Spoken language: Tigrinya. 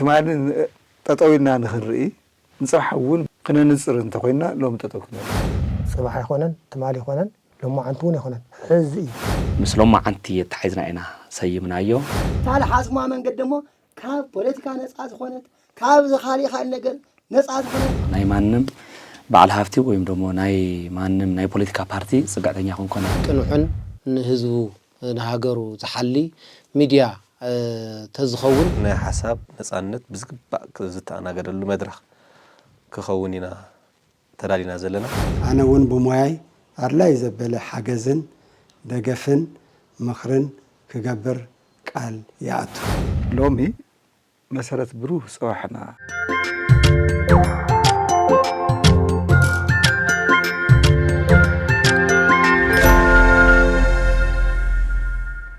ትማሊ ን-፣ ጠጠው ኢልና ንኽንርኢ፣ ንጽባሕ እውን ክነንጽር እንተኾይንና፣ ሎሚ ጠጠው ክንብል። ጽባሕ ኣይኮነን፣ ትማሊ ኣይኮነን፣ ሎማዓንቲ እውን ኣይኮነን፣ ሕዚ እዩ። ምስ ሎማዓንቲ ኣተሓሒዝና ኢና ሰይምናዮ። ሳልሕ ኣስማ መንገዲ እሞ ካብ ፖለቲካ ነጻ ዝኾነት፣ ካብ ዝኻሊእ ካልእ ነገር ነጻ ዝኾነት፣ ናይ ማንም በዓል ሃፍቲ ወይም ደሞ ናይ ማንም ናይ ፖለቲካ ፓርቲ ጽግዕተኛ ክንኮን። ቅኑዕን ንህዝቡ ንሃገሩ ዝሓሊ ሚድያ፣ እ፣ ተዝኸውን። ናይ ሓሳብ ነጻነት ብዝግባእ ዝተኣናገደሉ መድረኽ ክኸውን ኢና ተዳሊና ዘለና። ኣነ እውን ብሞያይ ኣድላይ ዘበለ ሓገዝን ደገፍን ምኽርን ክገብር ቃል ይኣቱ። ሎሚ መሰረት ብሩህ ጽባሕና።